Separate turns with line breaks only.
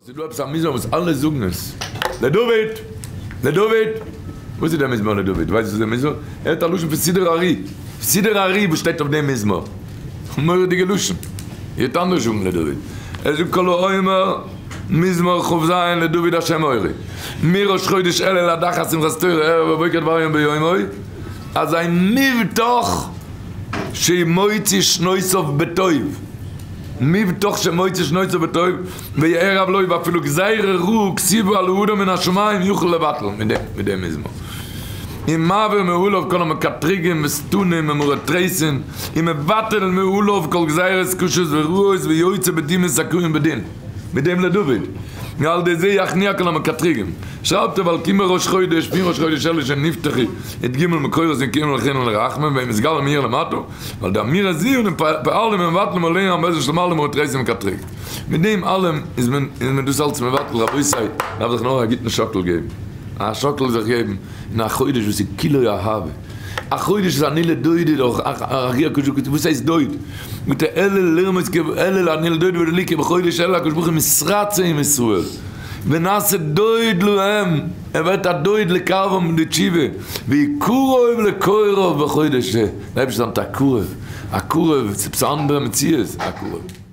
ס'איז דא עפעס א מזמור וואס אלע זאגן עס. לדוד! לדוד! וואס איז דער מזמור לדוד? ווייסט וואס איז דער מזמור? ער האט א לשון פון סידור ארי. סידור ארי וואס שטייט אויף דעם מזמור. מורא'דיגע לשון. איר האט אנדערש זאגן לדוד. ער זאגט כל האומר מזמור כ"ז לדוד השם אורי. מראש חודש אלול עד אחר שמחת תורה ערב ובוקר דבר יום ביומו. אזי מובטח שמוציא שנותיו בטוב. מובטח שמוציא שנותיו בטוב. ויערב לו ואפילו גזירה רעה כתיבה על האדם מן השמים יוכל לבטל מיט דעם מזמור. און מעביר מעליו כל המקטריגים ושטנים ומרטרסין, און מבטל מעליו כל גזירות קשות ורעות ויוצא בדמעות זכאים בדין. מיט דעם לדוד. ועל ידי זה יכניע כל המקטריגים. שרייבט ער ועל כי מראש חודש, פון ראש חודש אלול שנפתחו י"ג מקורות נקיים לכן לרחמים והם מתגלים מהיר למטה, ועל ידי אמירת זו אנו פועלים ומבטלים עליהם הבית דין של מעלה מרטרסין ומקטריגים. מיט דעם אלעם איז מען איז מען דאס אלץ מבטל רבותי, דארף זיך נאר א גוטן שאקל געבן, א שאקל זיך געבן אין א חודש וואס איז כולו אהבה, א חודש איז אני לדודי דורך אחי הקדוש ברוך הוא, וואס הייסט דוד? מיט אלול לרמוז כ אלול אני לדודי ולא לי כי בחודש אלול הקדוש ברוך הוא מתרצה עם ישראל ונעשה דוד להם, ער ווערט א דוד לקרבם לתשובה, והוא קרוב לקוראיו בחודש זה, דער אייבערשטער איז היינט א קרוב, א קרוב, ס'איז עפעס א אנדערע מציאות, א קרוב.